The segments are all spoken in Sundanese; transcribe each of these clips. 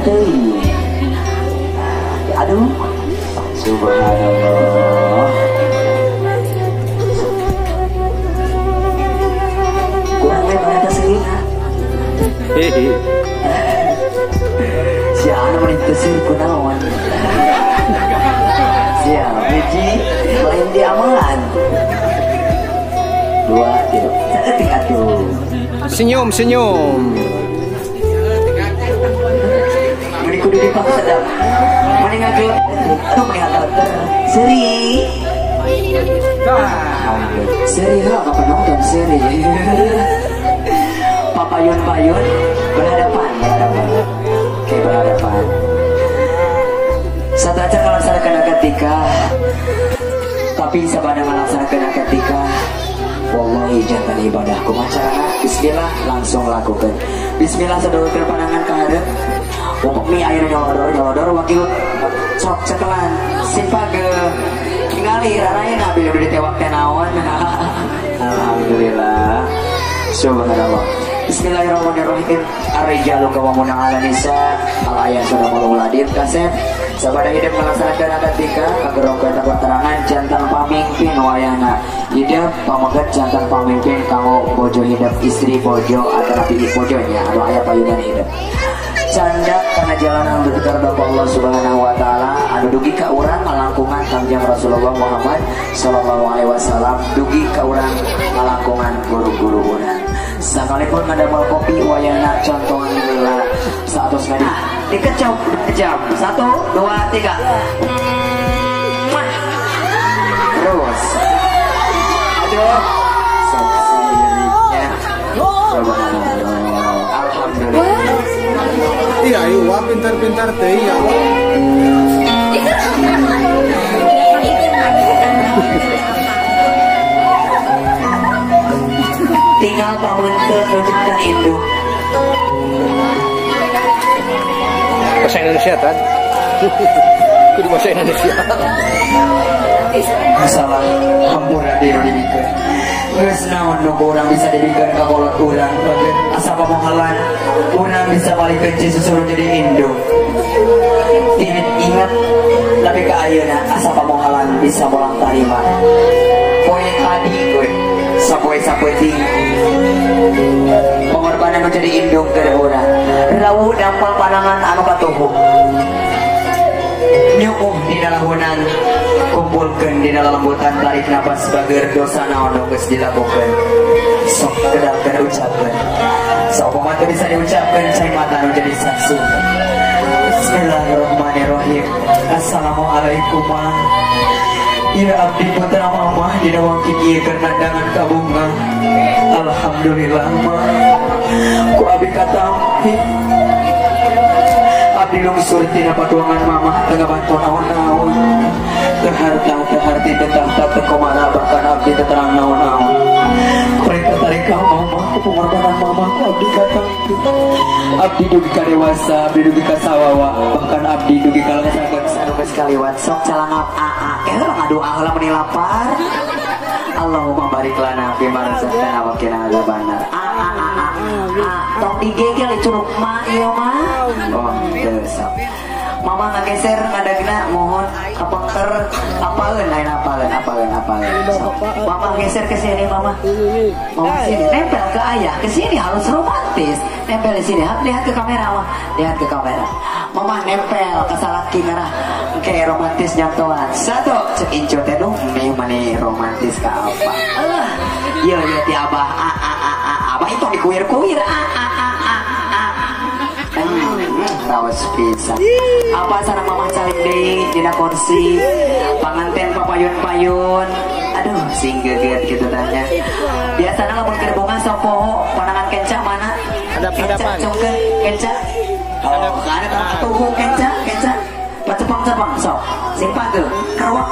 teuing. Aduh, subhanallah. Kurang lebar atas segini. Si anu meni teu kunaon. Siap, hiji lain diamalan. 2, 3. Saeutik atuh. Senyum, senyum. Meni kudu dipaksa dah. Meni ngagel. Aduh meni hatta. Seri. Seri heula ka penonton seri. Papayun-payun berhadapan, berhadapan. Oke, berhadapan. Satu aja kalau laksanakan akad nikah, tapi sabada melaksanakan akad nikah, wallahi jantan ibadah kumacarana. Bismillah langsung lakukan. Bismillah sedulur pandangan ka hareup. Upami ayeuna nyolodor nyolodor wakil sok cekelan simpage ningali raraina bilih ditewak teh naon. Alhamdulillah. Subhanallah. Bismillahirrahmanirrahim. Ar-rijalu qawwamuna 'alan nisa. Al-ayat sudah mulai kaset. Sabada hidup melaksanakan akad nikah kagerongkeun keterangan jantan pamimpin wayahna. Hidup pameget jantan pamimpin kanggo bojo hidup istri bojo atanapi bojonya anu aya payunan hidup. Candak kana jalan anu ditegar Allah Subhanahu wa taala anu dugi ka urang ngalangkungan Kangjeng Rasulullah Muhammad sallallahu alaihi wasallam dugi ka urang ngalangkungan guru-guru urang. Sakalipun ngadamel kopi wayahna contohan heula saatos ngadi dikecap jam 1 2 3. Terus. Aduh. Sok siriknya. Alhamdulillah. Iya, ayo wah pintar-pintar teh ya. Tinggal pamunteun nunjukkan induk. Bahasa Indonesia kan? Kudu bahasa Indonesia. Masalah hampura diri dibikeun. Geus naon nu urang bisa dibikeun ka kolot urang. Asa pamohalan urang bisa balikeun cisusuruh jadi induk. Ingat tapi ka ayeuna asa pamohalan bisa bolang tarima. Poe tadi gue sapoe sapeuting pengorbanan nu jadi indung keur urang. Rawuh dampal panangan anu katuhu. Nyuuh dina lahunan kumpulkeun dina lelembutan tarik napas bager dosa naon nu geus dilakukeun. Sok kedalkeun ucapkeun. Sok mah teu bisa diucapkeun cai mata nu jadi saksi. Bismillahirrahmanirrahim. Assalamualaikum ma. Ya abdi putra mama dina wangki ieu keur nandangan ka bunga. Alhamdulillah ma. Ku abdi katampi. Abdi lungsur tina patuangan mama teu ngabantu naon-naon. Teu harta, teu harti, teu tahta, teu komana bahkan abdi teu terang naon-naon. Mereka tarik ka mama, ku pengorbanan mama ku abdi katampi. Abdi dugi ka dewasa, abdi dugi ka sawawa, bahkan abdi dugi ka langsakeun anu geus kaliwat sok calangap aa. Heula ngadoa heula meni lapar. Allahumma barik lana fi ma razaqtana wa qina adzabannar. A a a a. Tong digegel curug ma ieu mah. Oh, teu sok. Mama ngageser ngadagna mohon kapengker apaleun lain apaleun apaleun apaleun. Mama geser ke sini mama. Mama sini nempel ke ayah, ke sini harus romantis. Nempel di sini, lihat ke kamera mama, lihat ke kamera. Mama nempel ke salaki ngarah. Oke, romantis nyamtoan. 1 cek incu teh duh meh mani romantis ka apa. Ieu ieu ti abah a a a a abah itu dikuir-kuir a a a a a. Raos pisan. Apa sareng mamah calik deui dina kursi. Panganten papayun-payun. Aduh, sing geget kitu tanya. Biasana lamun keur bunga sok poho panangan kenca mana? Hadap-hadapan. Kenca, kenca. Oh, ada katuhu kenca, kenca. Pacepang-cepang sok. Sing pageuh, kerwak.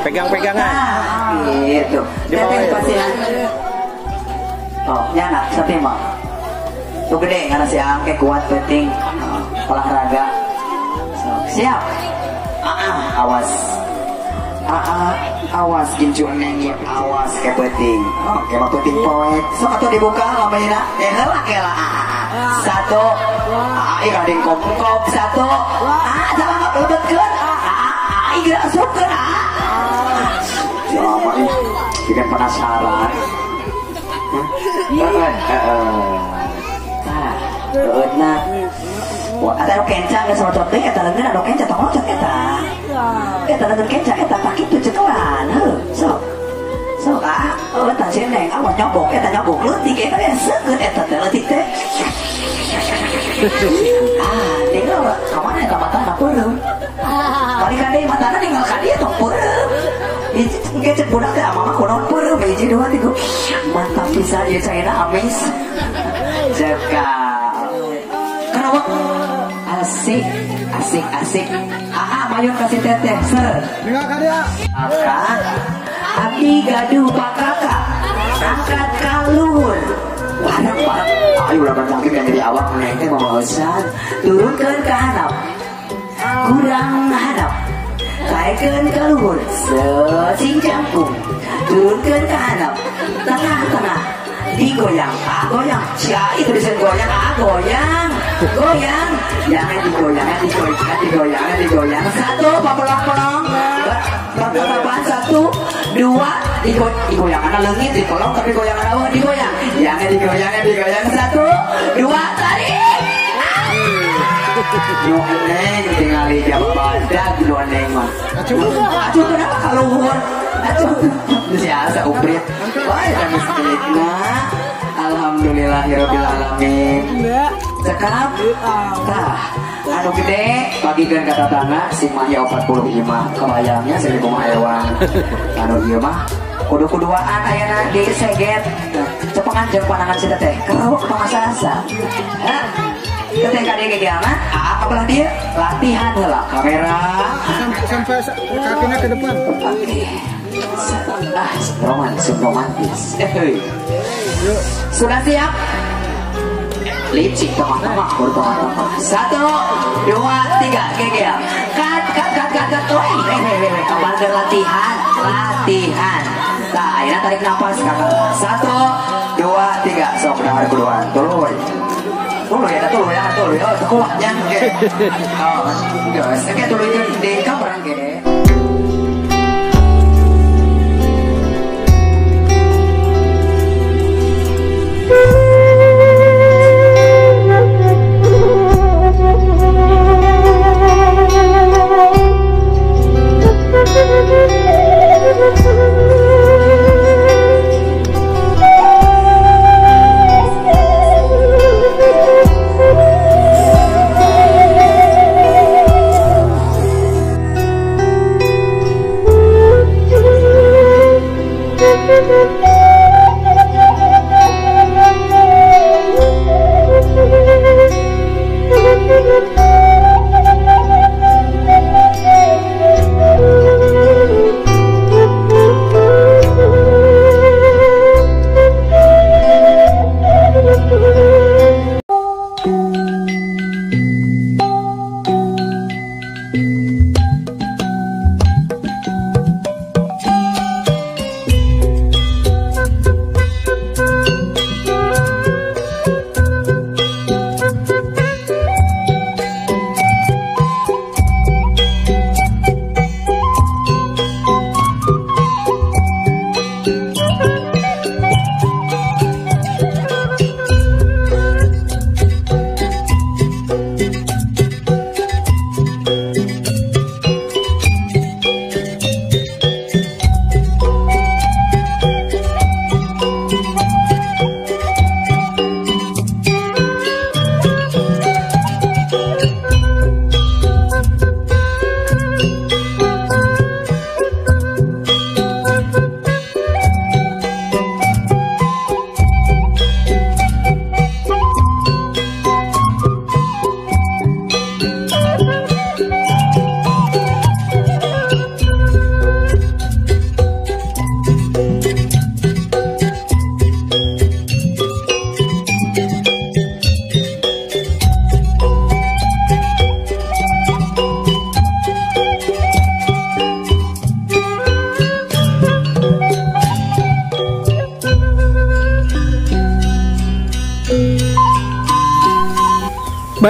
Pegang-pegangan. Nah, gitu. Teteh pasihan. Oh, nyana sapi mah. Tuh gede karena si angke kuat penting olahraga. So, siap. Awas. Awas gincu neng, awas ke penting. Oh, ke penting poek. Sok atuh dibuka lamanya. Heula kela. Satu. Ah, ih kadeng kop satu. Ah, jangan ngelebetkeun. Ah, ih geura asupkeun ah. Lama ih, bikin penasaran. Tah, leueutna. Wah, eta nu kenca geus locot deui eta leungeun anu kenca tong locot eta. Eta leungeun kenca eta tak kitu cekelan, heuh, sok. Sok ah, eta si Neng awas nyobok eta nyobok leutik eta we seukeut eta teh leutik teh. Ah, tinggal ka mana eta matana peureum. Balikan deui matana tinggal ka dieu tong peureum. Hiji cek budak teh mama kunaon peureum hiji dua tiga. Mantap pisan ieu caina amis. Cekap. Kerawak asik asik asik. Ah, mayun kasih teteh ser. Tinggal ka dieu. Akak abdi gaduh pakaka angkat ka luhur. Bareng-bareng ayo ulah bercangkir yang jadi awak neng teh mamaosan. Turunkeun ka handap. Kurang handap. Kaikeun ka luhur. Sing jangkung. Turunkeun ka handap. Tengah-tengah digoyang, ah goyang. Sia itu bisa goyang, ah goyang. Goyang. Jangan digoyang, digoyang, digoyang, digoyang. Satu, papelong-pelong. Berapa satu, dua, digoyang. Anak leungit dikolong tapi goyang anak digoyang. Jangan digoyang, digoyang. Satu, dua, tarik. Nu neng tingali jaba badag nu neng mah. Acuh kenapa ka luhur? Acuh. Biasa uprit. Wah, eta miskinna. Alhamdulillahirabbil alamin. Cekap. Tah, anu gede bagikeun ka tatangga si Maya 45 kebayangnya 1000 ewan. Anu ieu mah kudu-kuduaan ayana di seget. Cepengan jeung panangan si teteh. Keruk pangasasa. Hah? Teteh ka dieu gegeana, aa ka belah dieu latihan heula kamera sampai kakinya ke depan. Oke. Ah, romantis, romantis. Sudah siap? Licik tengah-tengah, bertengah-tengah. Satu, dua, tiga, gegel. Cut, cut, cut, cut, cut. Woi, woi, kapan latihan, latihan. Nah, akhirnya tarik nafas kakak. Satu, dua, tiga. Sok dahar keluar. Tuluy. Tuluy ya, tuluy ya, tuluy. Oh, kuatnya. Oke. Oh, guys. Oke, tuluy di kamar gede.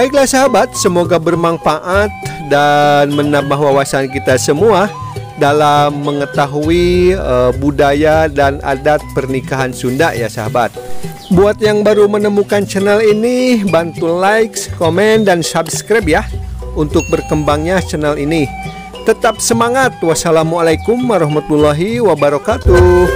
Baiklah sahabat, semoga bermanfaat dan menambah wawasan kita semua dalam mengetahui budaya dan adat pernikahan Sunda ya sahabat. Buat yang baru menemukan channel ini, bantu like, komen, dan subscribe ya untuk berkembangnya channel ini. Tetap semangat. Wassalamualaikum warahmatullahi wabarakatuh.